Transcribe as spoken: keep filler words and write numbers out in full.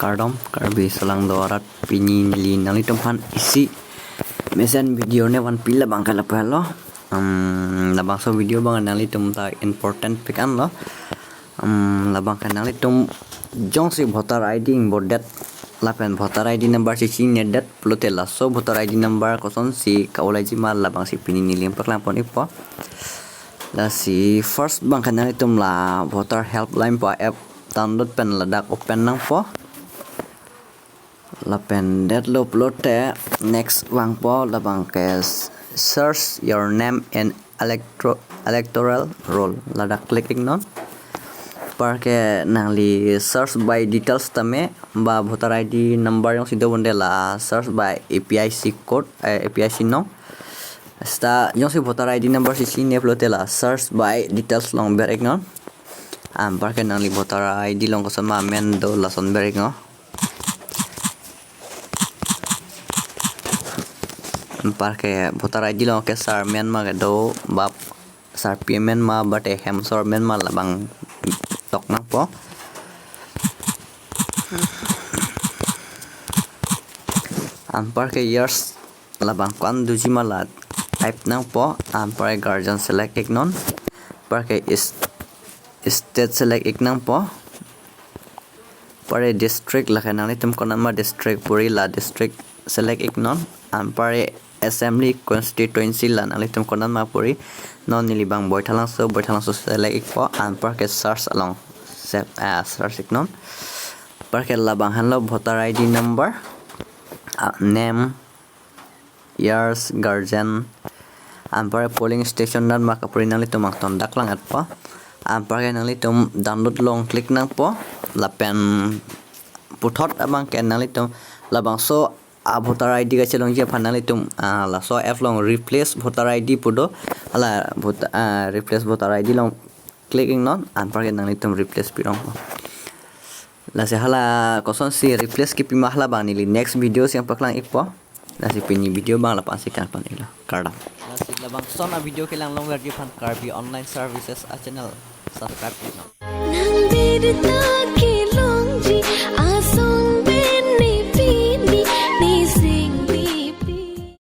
Kardom, Karbi Solangdo arat, pini neli nanglitum aphan isi mesen video ne vanpi labang ke lapu helo. Hmm, labangso video abang nanglitum ta important pik anlo. Hmm, labang ke nanglitum jongsi voter I D ingbordet lapen voter I D number si chinedet pulote laso voter I D number kosonsi ka-o laiji ma, labangsi pini neli paklang pon-ikpo. Lasi first abang ke nanglitum la voter helpline pu app download pen ladak open nangpo. Lapen detlo pulote next vangpo, labang ke s-, search your name in electro-, electoral roll. Ladak click iknon. Anparke nangli search by details tame ba voter I D number jongsi do bonde la search by A P I C code, eh, A P I C nong. Seta jongsi voter I D number si chine pulote la search by details along ber iknon. Anparke nangli voter I D along koson ma amen do lason ber iknon. Anparke voter I D along ke sar amen ma kedo ba sarpi amen ma ba te hemsor amen ma, labang tok nangpo. Anparke years labang ko-an doji ma la type nangpo. Anparke guardian select iknon. Anparke is-, state select ik nangpo. Anparke district, lake nanglitum konat ma district puri la district select iknon. Anparke assembly constituency la nanglitum konat ma puri. Non neli abang Baithalangso, Baithalangso select ikpo. Anparke search along save, ah, search iknon. Anparke labang henlo voter I D number, ah, name, years, guardian, anparke polling station dan ma kapuri nanglitum angton dak lang-etpo. Anparke nanglitum download along click nangpo. Lapen puthot abang ke nanglitum labangso a voter I D kachelongji aphan nanglitum, ah, laso app along replace voter I D pu do. Hala vot-, ah, replace voter I D along click iknon, anparke nanglitum replace pirongpo. Lasi hala kosonsi replace kipi ma hala abang neli next video si nangpaklang ikpo. Lasi pini video abang lapu-an si kangton iklo. Kardom. Lasi labangson a video kelang longverji aphan Karbi Online Services a channel subscribe iknon. Nang bidta ke